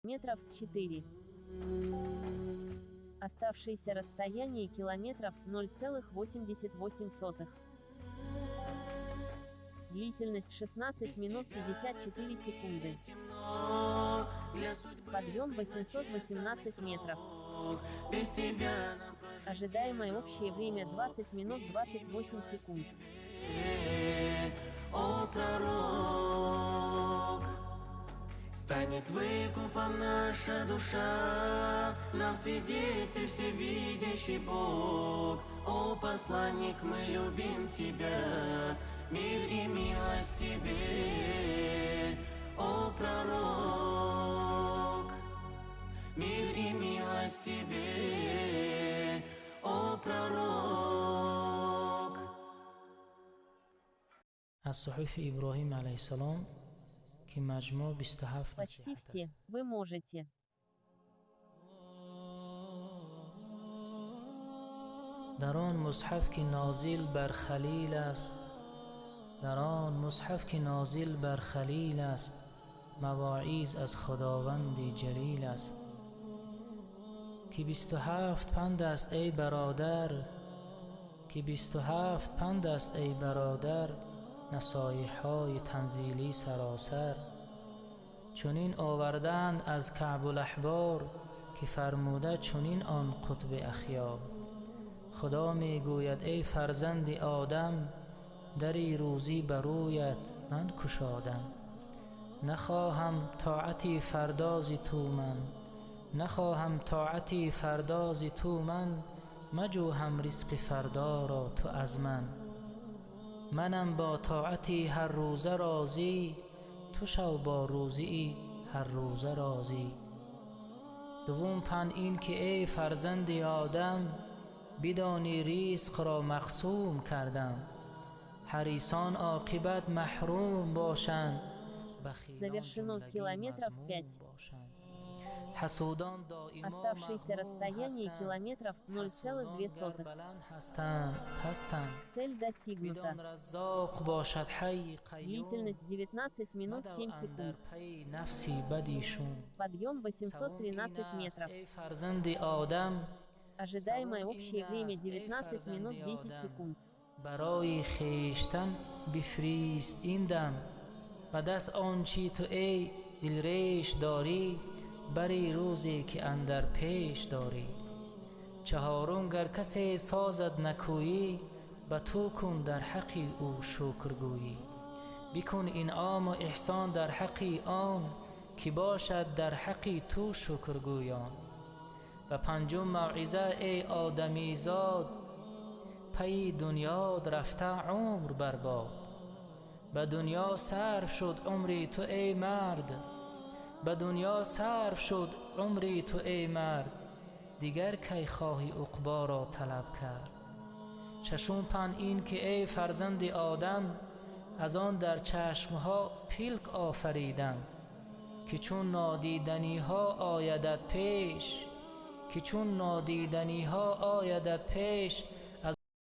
Метров 4. Оставшееся расстояние километров 0,88. Длительность 16 минут 54 секунды. Подъем 818 метров. Без тебя нам прожить Ожидаемое общее время 20 минут 28 секунд. О, пророк, станет выкупом наша душа, нам свидетель всевидящий Бог. О, посланник, мы любим тебя, мир и милость тебе. О, пророк, мир и милость тебе. О, пророк. Аз суҳуфи Иброҳим алайҳиссалом, ки маҷмӯъ 27 Почти насиҳат все. Аст. Вы можете. Дар он мусҳаф, ки нозил бар Халил аст, дар он мусҳаф, ки нозил бар Халил аст, мавоиз аз Худованди Ҷалил аст, ки 27 панд аст, эй бародар, ки 27 панд аст, эй бародар, насоиҳҳои танзилӣ саросар. Чунин оварданд аз Каъбулаҳбор, ки фармуда чунин он қутби ахёр: Худо мегӯяд: «Эй фарзанди Одам, дари рӯзӣ ба рӯят ман кушодам. Нахоҳам тоати фардози ту ман, нахоҳам тоати фардози ту ман, маҷӯҳам ризқи фардоро ту аз ман. Манам бо тоати ҳаррӯза розӣ, ту шав бо рӯзии ҳаррӯза розӣ». Дуввум панд ин ки, эй фарзанди Одам, бидонӣ ризқро мақсум кардам. Ҳарисон оқибат маҳрум бошанд, бахилон Завершено ҷумлагӣ километров мазмум 5. бошанд. Ҳасудон доимо Оставшееся мағмум расстояние ҳастанд, километров ҳасудон гар 0,02. баланд ҳастанд, пастанд. Цель достигнута. Бидон, Раззоқ бошад Ҳайи Қайюм, Длительность 19 минут мадав 7 андар секунд. пайи нафси бади шум. Подъем Саввум ин 813 аст, метров. эй фарзанди Одам, Ожидаемое саввум ин общее время аст, эй 19 минут фарзанди 10 Одам, секунд. барои хештан бифрист ин дам. Ба даст он чӣ ту, эй дилреш, дорӣ, бари рӯзе ки андар пеш дорӣ. Чаҳорум: гар касе созад накӯӣ, ба ту кун дар ҳаққи ӯ шукргӯӣ. Бикун инъому эҳсон дар ҳаққи он, ки бошад дар ҳаққи ту шукргӯён. Ва панҷум мавъиза: эй одамизод, пайи дунёд рафта умр барбод. Ба дунё сарф шуд умри ту, эй мард, ба дунё сарф шуд умри ту, эй мард, дигар кай хоҳӣ уқборо талаб кард? Шашум панд ин ки, эй фарзанди Одам, аз он дар чашмҳо пилк офаридам, ки чун нодиданиҳо оядат пеш, ки чун нодиданиҳо оядат пеш.